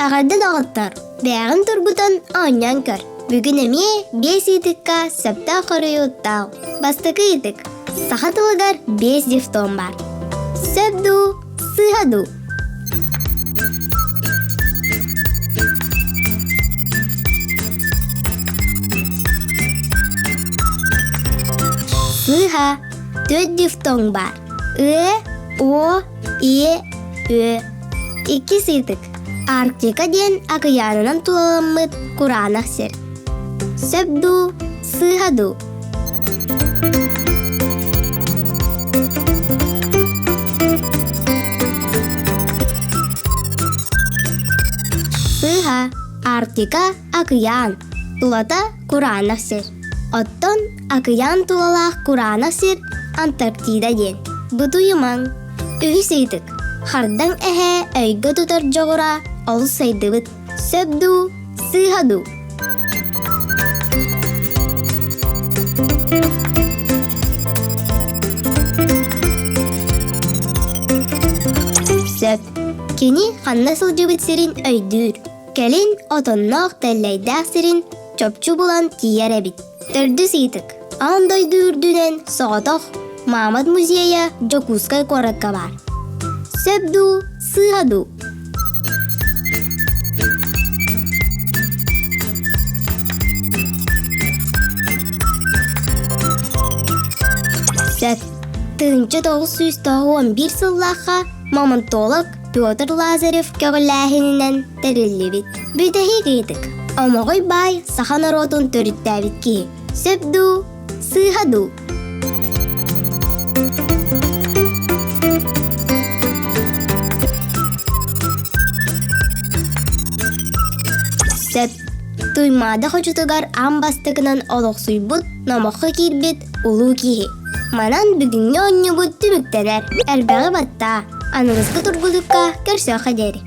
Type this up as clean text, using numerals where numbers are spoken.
Эҕэрдэ доҕоттор! Бэйэҕин тургутан оонньоон көр. Бүгүн эмиэ биэс ыйытыкка сөптөөх хоруйу таал. Бастакы ыйытык. Саха тылыгар биэс дифтон баар. Сөп дуу, сыыһа дуу? Сыыһа. Түөрт дифтонг баар. Ы, О, Е, Ө. Иккис ыйытык. Арктика диэн акыйаанынан тулаламмыт кураанах сир. Сөп дуу, сыыһа дуу? Сыыһа. Арктика акыйаан, тулата кураанах сир. Оттон акыйаан тулалаах кураанах сир Антарктида диэн. Бутуйумаҥ. Үһүс ыйытык. Хардаҥ эһэ өйгө тутар дьоҕура олус сайдыбыт. Сөп дуу, сыыһа дуу? Сөп. Кини ханна сылдьыбыт сирин өйдүүр. Кэлин отонноох тэллэйдээх сирин чопчу булан тиийэр эбит. Төрдүс ыйытык. Аан дойду үрдүнэн соҕотох Маамат музейа Дьокуускай куоракка баар. Сөп дуу, сыыһа дуу? Сөп. 1991 сыллаахха мамонтолог Петр Лазарев көҕүлээһининэн тэриллибит. Бүтэһик ыйытык. Омоҕой баай саха норуотун төрүттээбит киһи. Сөп дуу, сыыһа дуу? Сөп. Туймаада хочотугар аан бастакынан олохсуйбут, номоххо киирбит улуу киһи. Манан бүгүҥҥү оонньуубут түмүктэнэр. Элбэҕи баттаа. Аныгыскы тургутукка көрсүөххэ диэри.